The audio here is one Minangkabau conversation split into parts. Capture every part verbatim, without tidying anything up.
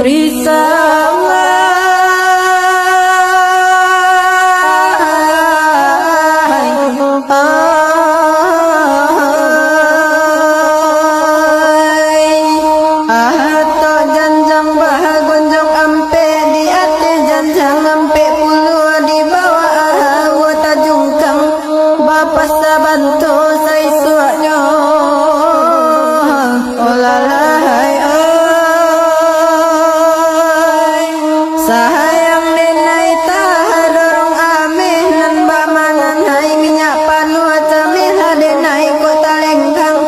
Risau ai, ai. Atok janjang bagonjong ampek, di ateh janjang ampek puluah, di bawah awo tajungkang. Bapasa banto saisuaknyo, olalahai oi. Sayang denai tadorong ameh, nan bamanan hai minyak panuah, cameh lah denai kok talengkang,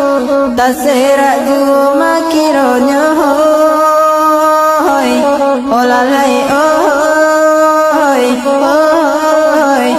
taserak juo makironyo hoi. Olalai, oi, oi, oi.